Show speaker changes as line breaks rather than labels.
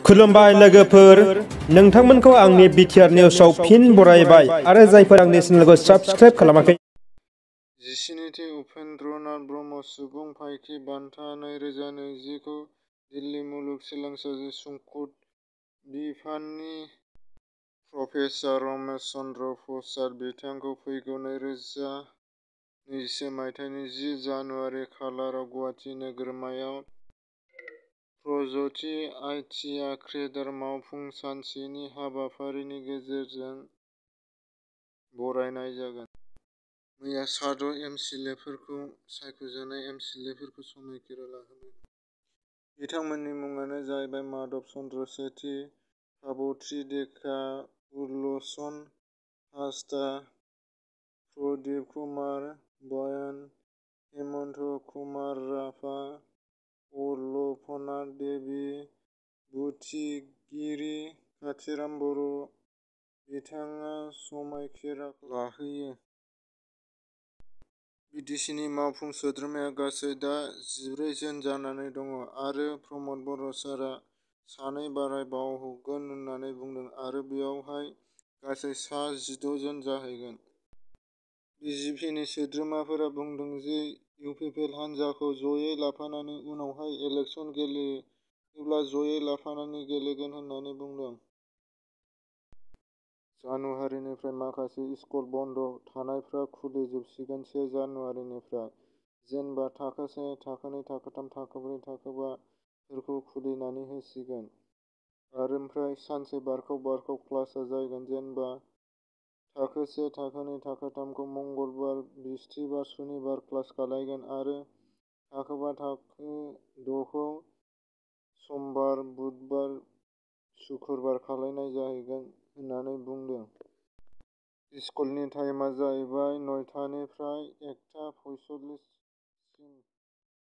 खुलुमबाय लोगोफोर, नोंथांमोनखौ आंनि बिटिआर निउसआव फिन बरायबाय आरो जायफोर आंनि चेनेलखौ साबस्क्राइब खालामाखै।
17थि उपेन्द्रनाथ ब्रह्म सुबुं फायखि बान्था 2020 खौ दिल्ली मुलुगसोलोंसालि संस्कृत बिफाननि प्रफेसार रमेश चन्द्र प्रसाद बिथांखौ फैगौ 2021 मायथाइनि 10 जानुवारि खालाराव गुवाहाटी नोगोरमायाव प्रगति आइटिआ केडार मावफुं सानसेनि हाबाफारिनि गेजेरजों बरायनाय जागोन। मैया साद' एमसिएलएफोरखौ सायख'जानाय एमसिएलएफोरखौ समायखिरा लाहोनो। बिथांमोननि मुङानो जाहैबाय माधव चन्द्र सेठी, भाबत्री देका, उर्लसन हांसदा, प्रदीप कुमार बयान, हेमन्त कुमार राभा, अर्लपना देवी, बुथिगिरि काथिराम बर'। बिथाङा समायखिरा लाहोयो। बिटिसिनि मावफुं सोद्रोमाया गासै दा 14 जन जानानै दङ आरो प्रमद बर' सारआ सानै बारायबावगोन होननानै बुंदों आरो बेयावहाय गासै सा 16 जन जाहैगोन। बिजेपिनि सोद्रोमाफोरा बुंदों जे इउपिपिएल हान्जाखौ जयै लाफानानै उनावहाय इलेक्सन गेलेयोब्ला जयै लाफानानै गेलेगोन होननानै बुंदों। जानुवारिनिफ्राय माखासे स्कुल बन्द थानायफ्रा खुलिजोबसिगोन 1 जानुवारिनिफ्राय। जेनबा थाखो 1, थाखो 2, थाखो 3, थाखो 4, थाखो 5 फोरखौ खुलिनानै होसिगोन। ओमफ्राय सानसे बारखाव क्लासआ जागोन। जेनबा थाखो 1, थाखो 2, थाखो 3 खौ मंगलबार, बिस्थिबार, सुनिबार क्लास खालायगोन आरो थाखो 5, थाखो 6 खौ समबार, बुधबार, सुक्रुबार खालायनाय जाहैगोन होननानै बुंदों। स्कुलनि टाइमा जाहैबाय 9 टानिफ्राय 1:45 सिम।